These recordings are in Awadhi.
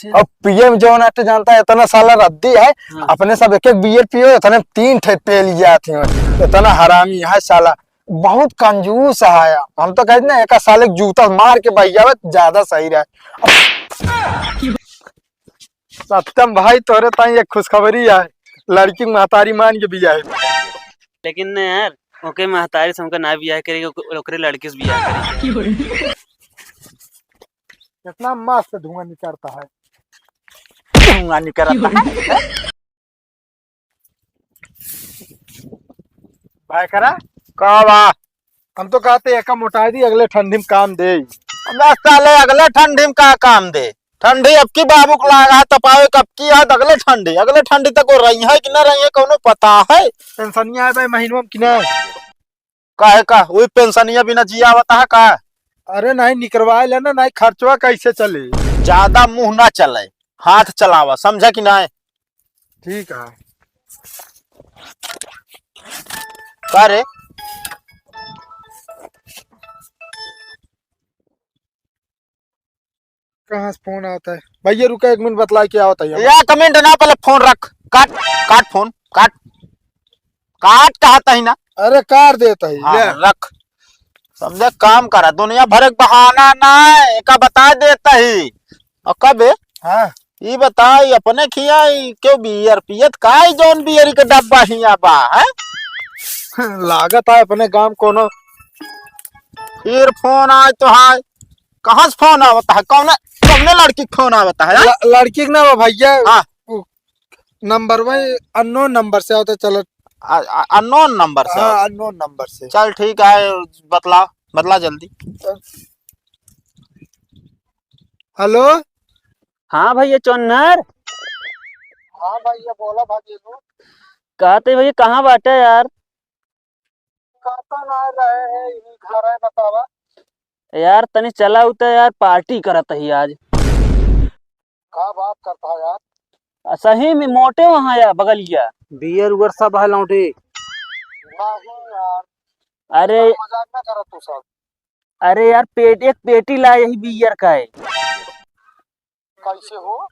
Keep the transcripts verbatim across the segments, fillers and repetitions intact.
अच्छा। और पिए में जौन आटे जानता है, इतना साला रद्दी है, हाँ। अपने सब एक एक बियर पियो, इतने तीन ठे पी लिया थे, इतना हरामी है साला, बहुत कंजूस है। हम तो कहते ना, एक साले के जूता मार के बह जावे, ज्यादा सही रहे। सत्यम भाई, तोरे ताई एक खुशखबरी है, लड़की के महतारी मान के बियाह है। लेकिन ना यार, ओके महतारी से हमका ना बियाह करेगी, ओक-, ओकरे लड़की से बियाह करेगी। कितना मस्त धुआं निकलता है, धुआं निकलता है। भाई करा, का बा? हम तो कहते एका मोटाई दी, अगले ठंडी में काम दे। अबे साले, अगले ठंडी में का काम दे? ठंडी अब की बाबू को लागा है, तपावे कब की है, अगले ठंडी, अगले ठंडी तक वो रही है कि ना रही है, कौनो पता है? पेंशनिया है भाई महीनों में कि ना? काहे का? वही पेंशनिया बिना जिया आवता है का? अरे नहीं, निकरवा लेना, नहीं खर्चवा कैसे चले? ज्यादा मुंह ना चले, हाथ चलावा, समझा कि नहीं? ठीक है। का रे? कहाँ से फोन आता है? भैया रुका, एक मिनट बतला के आवत है। एक मिनट ना, पहले फोन रख, काट, काट फोन, काट, काट कहता ही ना। अरे काट देता ही, हाँ, ले। रख। समझे, काम करा, दुनिया भर के बहाना ना है, एका बता देता ही। और कबे? हाँ। ई बता, ई अपने खिया, ई क्यों बियर पियत का, ई जौन बियर के डब्बा हिया बा, हैं? लागत है अपने गांव कोनो। फिर फोन आए तो हाय, कहाँ से फोन आवता है? कौने, कौने लड़की के फोन आवता है, हैं? ल-, लड़की के ना बा भैया। हाँ। उ, नंबर में अननोन नंबर से आवता, चलो। अ-, अ-, अननोन नंबर से हाँ, आवता। अननोन नंबर से। चल ठीक है, बतला, बतला जल्दी। चल। हेलो। हाँ भैया चोन्नर। हाँ भैया बोला भाई, ये लो। कहते भैया कहाँ बाटे यार? कहता ना रहे है, यही घर है, बतावा। यार तनी चला उतर यार, पार्टी करत ही आज। का बात करता है यार? आ, सही में मोटे वहाँ या बगलिया। बियर उयर सब है लौंडे। नहीं यार। अरे। मजाक ना करत तू सब। अरे यार, पेट, एक पेटी ला यही बियर का है। कैसे हो?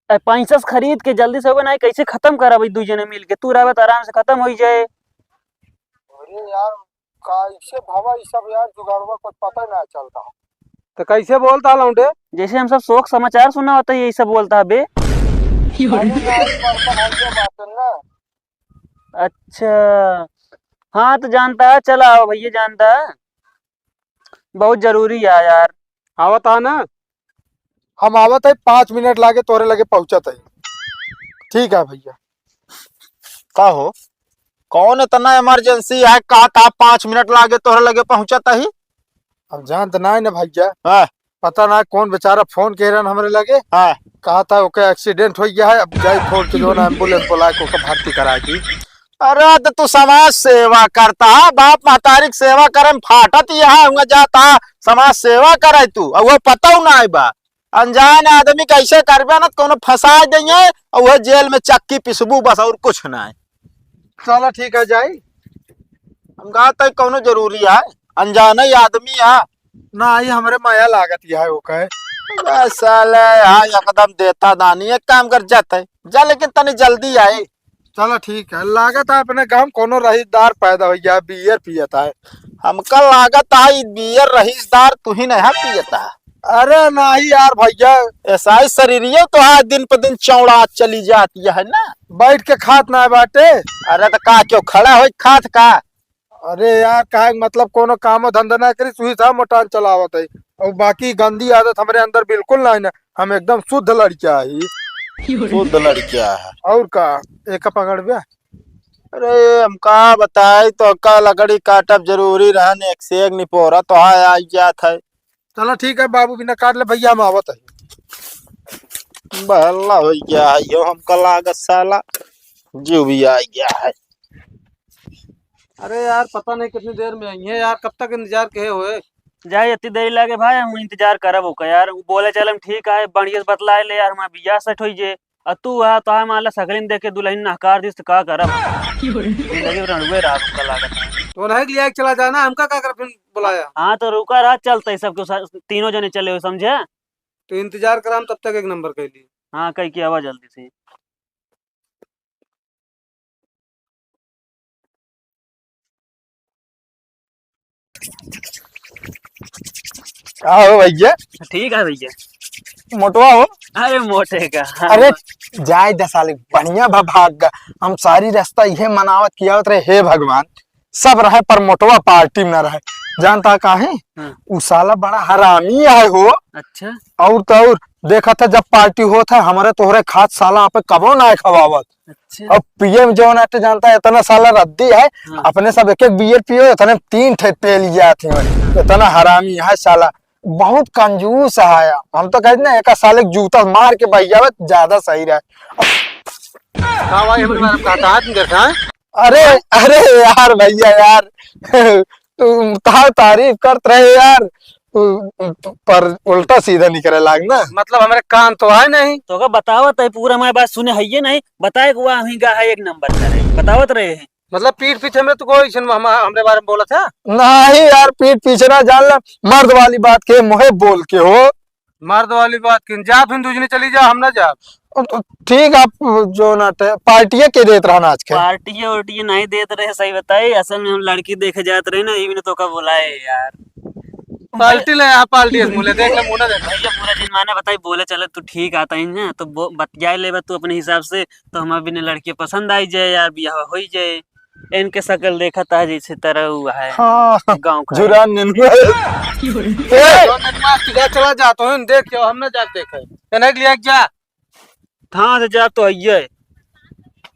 ए, पैसा से खरीद के जल्दी से होबे ना, कैसे खत्म करब ई दुई जने मिल के? तू रहबे तो आराम से खत्म हो जाए। अरे यार, कैसे भावा ई सब यार जुगाड़वा कुछ पता ही ना चलता। तो कैसे बोलता लौंडे? जैसे हम सब शोक समाचार सुना होता है, यही सब बोलता है बे। अरे यार, ई सब तो हमके बात है ना। अच्छा, हाँ तो जानता है, चला आओ भैया, जानता है। बहुत जरूरी है यार। आवत है ना? हम आवत है, पाँच मिनट लागे तोरे लगे पहुँचत है। ठीक है भैया। का हो, कौन इतना इमरजेंसी है, कहा था पाँच मिनट लागे तोरे लगे पहुँचत है? अब जानत ना है ना भैया। हाँ। पता ना कौन बेचारा फोन कह रहन हमरे लगे। हाँ। कहा था ओके एक्सीडेंट हो गया है, अब जाई फोन के जो ना एम्बुलेंस बुला के ओके भर्ती करा दी। अरे तो तू समाज सेवा करता है, बाप महतारी के सेवा करे में फाटत यहाँ हुआ जाता है, समाज सेवा करे तू, और वो पता ना है बा। अनजान आदमी कैसे करबे ना, कोनो फंसा देंगे और वो जेल में चक्की पिसबू बस, और कुछ ना है। चलो ठीक है जाई। हम कहा तो कोनो जरूरी है, अनजान ही आदमी है। ना आई, हमरे माया लागत यह ओके। बस साले, हाँ, एकदम देता दानी। एक काम कर, जाते जा, लेकिन तनी जल्दी आए। चलो ठीक है, लागत है अपने गांव कोनो रहीसदार पैदा हो गया, बियर पियत है। हमका लागत है ई बियर रहीसदार तू ही नहीं पियत है। अरे नहीं यार भैया। ऐसा ही शरीरियो तो है, दिन पे दिन चौड़ा चली जाती है ना। बैठ के खात ना बाटे। अरे तो का क्यों खड़ा हो खात का? अरे यार, काहे के मतलब कोनो कामो धंधा ना करी, सुई सा मोटान चलावत है। और बाकी गंदी आदत हमरे अंदर बिल्कुल ना है ना, हम एकदम शुद्ध लड़किया है। शुद्ध लड़किया है। और का, एक पकड़ बे। अरे हम का बताई तो का, लकड़ी काटब जरूरी रहन, एक से एक निपोरा तो है, आ जात है। चलो ठीक है बाबू, बिना काट ले भैया, हम आवत है। बहला हो गया है यो, हमका लागत साला जीव भी आ गया है। अरे यार, पता नहीं कितनी देर में आई है यार, कब तक इंतजार किए हुए? जाए, इतनी देरी लागे भाई, हम इंतजार करब ओका यार। उ बोले चलम ठीक है, बढ़िया से बतलाए ले यार, हमारा बियाह सेट होई जे। आ तू आ तो मान ला सकलिन देख के दुल्हन नहकार दिस तो का करब? जिंदगी भर रणुए रहा हमका लागत है। तो नहीं लिया के चला जाना, हमका का कर फिर बुलाया? हाँ तो रुका रहा, चलते सबके सा-, तीनों जने चले हो, समझे? तो इंतजार करा, हम तब तक एक नंबर कइ ली। हाँ, कइ के आवा जल्दी से। का हो भैया? ठीक है भैया। मोटवा हो? अरे मोटे का। अरे जाए दस साल बढ़िया भा भाग गा। हम सारी रास्ता इहे मनावत कियावत रहे, हे भगवान, सब रहे पर मोटवा पार्टी में ना रहे। जानता काहे? हाँ। उ साला बड़ा हरामी है हो। अच्छा। और तो और देखा था जब पार्टी होत है, हमरे तोहरे खात साला आपे कबो ना खवावत। अच्छा। अब पिए में जौन आटे जानता है, इतना साला रद्दी है, हाँ। अपने सब एक एक बियर पियो, इतने में तीन ठे पी लिया थे। इतना हरामी है साला, बहुत कंजूस है। हम तो कहते ना, एक साले के जूता मार के बहियावे, ज्यादा सही रहे। का भाई, हमरे बारे में कहता है, तुम देखा है? अरे, अरे यार, भैया यार, तू तहार तारीफ करत रहे यार, उ, उ, पर उल्टा सीधा निकरे लाग ना। मतलब, हमरे कान तो है नहीं। तो का बतावत है, पूरा हमारे बात सुने है ये नहीं, बताए कि वह वहीं गा है, एक नंबर का है, बतावत रहे हैं। मतलब, पीठ पीछे में तो कोई सुन, हम, हमरे बारे में बोला था? नहीं यार, पीठ पीछे ना जान ला, मर्द वाली बात के मुहे बोल के हो। मर्द वाली बात किन, जा फिर दूजने चली जा, हम ना जा। ओ, तो ठीक, आप जो ना टे-, पार्टिया के देत रहन आज के? पार्टिया उर्टिया नहीं देत रहे, सही बताई, असल में हम लड़की देखे जात रहे ना, इवन तो का बुलाए यार। पार्टी ले, आप पार्टी है, मुँह ले, देख ले, मुँह ना देख। भैया पूरा दिन माने बताई, बोले चले तू ठीक आता ही ना, तो बो-, बतिया लेबा तू अपने हिसाब से, तो हम बिना लड़की पसंद आई जाए यार, बियाह होई जाए। इनके शकल देखत है जैसे तरह हुआ है। हाँ, गाँव का है। जुरान नेनुआ है। ए! जो नेनुआ सीधा चला जा, तो इन देख जाओ, हम ना जाके देखे। इन्हें के लिए जा। हाँ, तो जा तो आइए।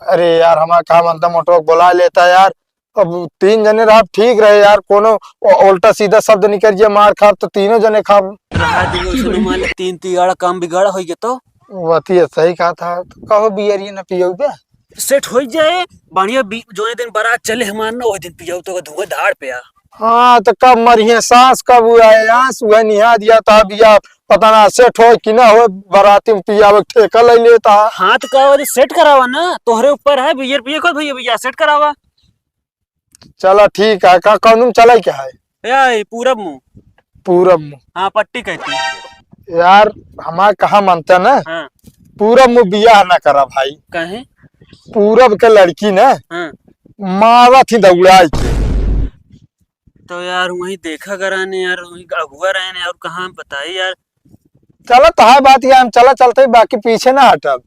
अरे यार, हमारा का मनता मोटवा के बुला लेता यार। अब तीन जने रहा, ठीक रहे यार, कोनो उ-, उल्टा सीधा शब्द निकल जाए, मार खाब तो तीनों जने खाब। रहा दियो, सुनो, मान ले, तीन तिगाड़ा काम बिगाड़ा होई गया तो। वती सही कहा था, तो कहो बियरिया ना पियो बे। सेट होई जाए, बढ़िया बी-, जोने दिन बारात चले हमार ना, ओह दिन पियाऊ तो धुआं धाड़ पे आ। हाँ, तो कब मरिहे सास, कब उ आए आस, उहे निहा दिया था बिया, पता ना सेट होए कि ना होए, बाराती में पियावे के ठेका ले लेता। हाँ, तो का वाली सेट करावा ना, तोहरे ऊपर है, बियर पिए को भैया, भैया सेट करावा। चला ठीक है, का कौन में चलाई क्या है? ए, पूरब मुँह। पूरब मुँह। हाँ, पट्टी कहती। यार, हमार कहा मानता ना, हाँ। पूरब मुँह बियाह ना करा भाई। काहे? पूरब के लड़की ना, हाँ। मारत ही दौड़ाई के। तो यार, वहीं देखा कराने यार, वहीं अगुआ रहे ने, और कहाँ बताई यार। चला, तो है बात, ये हम चला चलते ही, बाकी पीछे ना हटब।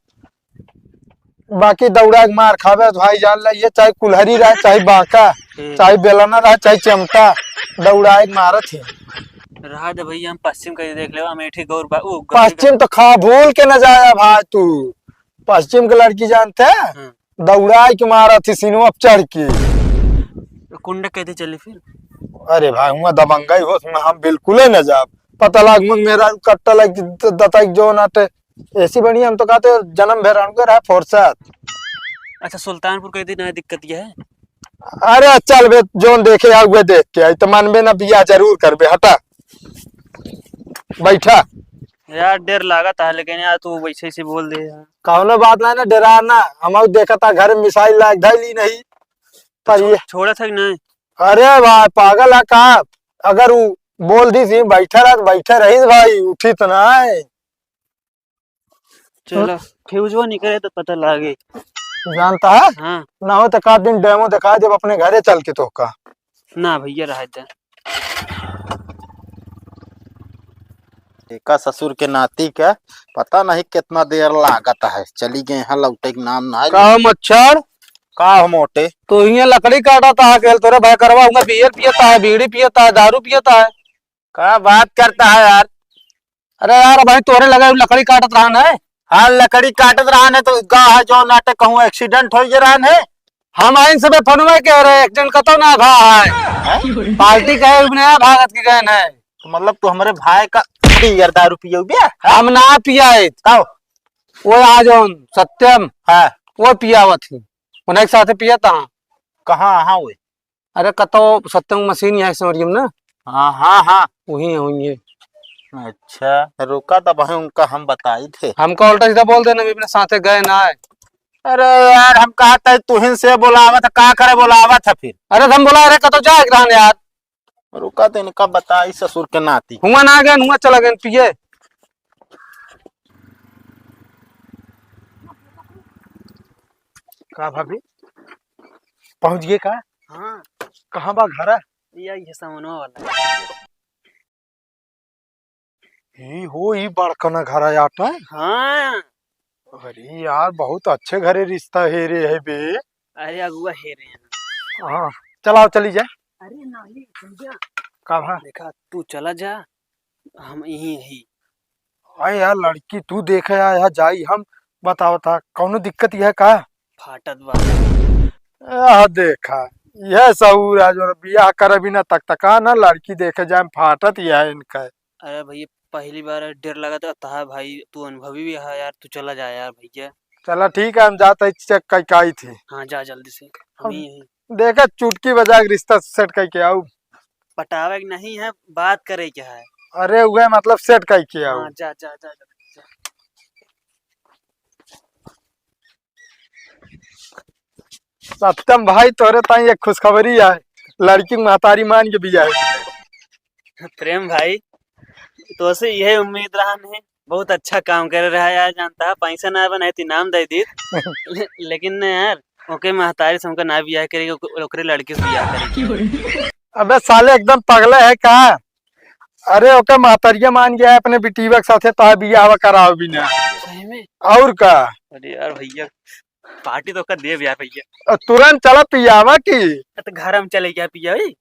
बाकी दौड़ा के मार खावे तो भाई जान ले, ये चाहे कुल्हरी रहे, चाहे बांका, हम्म। चाहे बेलना रहे, चाहे चमटा, दौड़ा के मारत ही। रहा दे भैया, हम पश्चिम का ही देख लेवा, अमेठी गौर बा-, उ, गौर पश्चिम तो खा भूल के न जाया भाई तू। पश्चिम के लड़की जानते हैं? हम्म। दौड़ा के मारत ही सीनवा पे चढ़ के। तो कुंड कैसे चली फिर? अरे भाई, हुआ दबंगाई होत में हम बिल्कुले न जाब। पता लाग मुझ मेरा कट्टा लग द-, दताई जो नाटे। ऐसी बढ़िया हम तो कहते जन्म भर अणुए रहा फुर्सत। अच्छा, सुल्तानपुर के दिन आए दिक्कत ये है? अरे चल बे, जोन देखे आ उहे देख के आई, तो मनबे ना बियाह जरूर करबे, हटा। बैठा। यार डर लागत है, लेकिन यार तू वैसे ऐसे बोल दे यार। कौनो बात ना, ना डरा ना, हम देखा था घर में मिसाइल लाग धैली नहीं, पर छो-, ये छोड़ा था कि नहीं? अरे भाई पागल है का? अगर वो बोल दी थी बैठा रहा तो बैठा रही भाई, उठी तो ना है। चलो, फ्यूजवा निकले तो पता लागे। जानता है? हाँ। ना हो तो का दिन डेमो दिखा देब अपने घरे चल के तो का। ना भैया, रह दे। देखा ससुर के नाती का, पता नहीं कितना देर लागत है, चली गए हैं, लौटे के नाम ना है। का हो मच्छर? का हो मोटे? तो हियां लकड़ी काटा था, अकेल तोरे भाई करवा हुआ, बियर पियता है, बीड़ी पियता है, दारू पियता है। का बात करता है यार? अरे यार, भाई तोरे लगे लकड़ी काटत रहन है। हाँ, लकड़ी काटत रहन है तो गा है जो नाटे कहूँ एक्सीडेंट हो गया रहन है। हम आइन सबे फोनवा कह रहे, एक्सीडेंट कतो ना भा है। हैं? पार्टी कहे नया भागत के गए हैं। तो मतलब तू हमारे भाई का बियर दारू पियो बे? हम ना पियाए। का हो? वो आ जौन सत्यम, हाँ। वो पियावत ही। उन्हें एक साथ पिया था। कहाँ, हाँ, वो? अरे, कतो सत्यम मशीन यहाँ से मरियम ना? हाँ, हाँ, हाँ। वही है, वही है। अच्छा, रुका, तब हम उनका हम बताई थे। हमका उल्टा सीधा बोल देना, मैं अपने साथे गए ना आए। अरे यार, हम कहा था, तुहिन से बोलावत है, का करे बोलावत है फिर? अरे, हम बोला, अरे, कतो जाए रहन यार। रुका, तो इनका बताई ससुर के नाती। हुआ ना गए, हुआ चला गए पिए। का भाभी, पहुँच गए का? हाँ। कहाँ बा घर? या, ये सामनवा वाला। ई हो, ई बड़कना घर आटा है? हाँ। अरे यार, बहुत अच्छे घरे रिश्ता हेरे है बे। अरे अगुआ हेरे हैं। हाँ, चलाओ, चली जाए। अरे नहीं भैया। का भा? देखा, तू चला जा, हम यहीं यही। अरे यार, लड़की तू देखे आ, यहाँ जाई हम, बताओ था, कौनो दिक्कत यह का? फाटत बा। यह देखा, यह सहूर आज और बियाह करे बिना तक तका ना, लड़की देखे जाए फाटत यह इनका। अरे भैया, पहली बार डर लगा था, तहा भाई, तू अनुभवी भी है यार, तू चला जा यार भैया। चला ठीक है, हम जाते हैं, check करके आई थी। हाँ, जा जल्दी से, हम अब ही यहीं। देखा, चुटकी बजा के रिश्ता set करके आऊ। पटावे के नहीं है, बात करे के है। अरे, वह मतलब set करके आऊ। हाँ, जा, जा, जा, जा, जा। सत्यम भाई, तोरे ताई एक खुशखबरी है, लड़की के महतारी मान के बियाह है। प्रेम भाई, तोसे यह उम्मीद रहा नहीं, बहुत अच्छा काम कर रहा है यार, जानता है, पैसा ना बने तो इनाम दे दी। ले-, लेकिन ना यार, ओके महतारी से हमका ना बियाह करेगी, ओक-, ओकरे लड़के से बियाह करेगी। अबे साले, एकदम पगला है का? अरे, ओके महतरिया मान गया है अपने बिटीवा के साथे, तो बियाह कराओ बिना। सही में? और का? अरे यार भैया, पार्टी तो कर देब यार भैया। अ, तुरंत चला पियावा की। अ, तो घर हम चले क्या पिया भाई?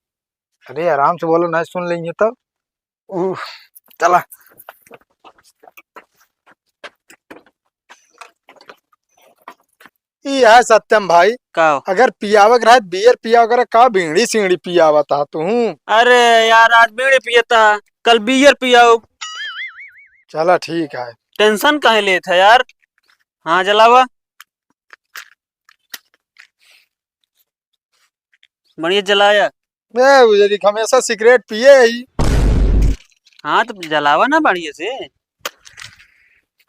अरे, आराम से बोलो, ना सुन लेंगे तो। ऊ, चला। ई है सत्यम भाई। का हो? अगर पियावे के रहे, बियर पियावे के रहे, का बीड़ी सीड़ी पियावत हा तू? अरे यार, आज बीड़ी पियता, कल बियर पियाओ। चला ठीक है। Tension काहे लेत है यार? हाँ, जलावा। बढ़िया जलाया। ए, उजरी हमेशा सिगरेट पिए ही। हाँ, तो जलावा ना बढ़िया से।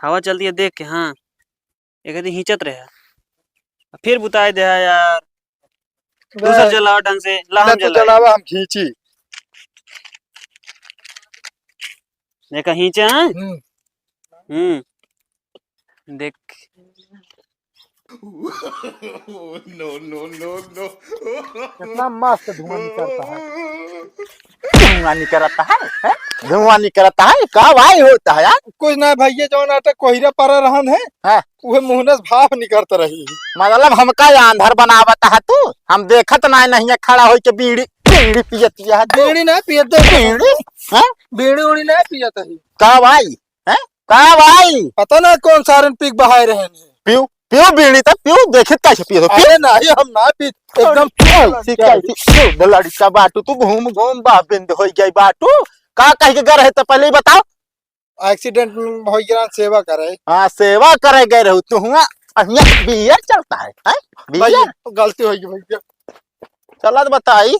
हवा चलती है देख के, हाँ। एक आदमी हिंचत रहे। फिर बुताई दे है यार। दूसर बे, जलावा ढंग से, ला हम ले तू जलाए। जलावा, हम खींची। देखा हिंचे हैं? हम्म। हम्म। देख। No, no, no, no। कितना मस्त धुआं निकलता है। धुआं निकलता है, हैं? धुआं निकलता है, का भाई होता है यार? कुछ ना भैया, जौन आटा कोहिरा परा रहन है, हाँ। उहे मुहनस भाप निकलत रही। मतलब हमका ये आंधर बनावत है तू? हम देखत ना नहीं है, खड़ा होइके बीड़ी, बीड़ी पियत है तू। बीड़ी ना पियत है। बीड़ी? हैं? बीड़ी उड़ी ना पियत है। का भाई? हैं? का भाई? पता ना कौन सारन पी के बहाए रहे हैं। पियो, पियो बीड़ी तो पियो, देखित कैसे पियो, पियो। अरे नहीं, हम ना पी, एकदम अरे, ठीक है, ठीक है, पियो, लड़का बाटू, तू घूम घूम बाबिंद हो गई बाटू। का कह के गर है तो पहले ही बताओ। Accident में हो गया, सेवा करे। हाँ, सेवा करे गए रहू तू हुआ, और यहाँ बियर चलता है, हैं? बियर? भैया, गलती हो गई भैया। चला तो बताई।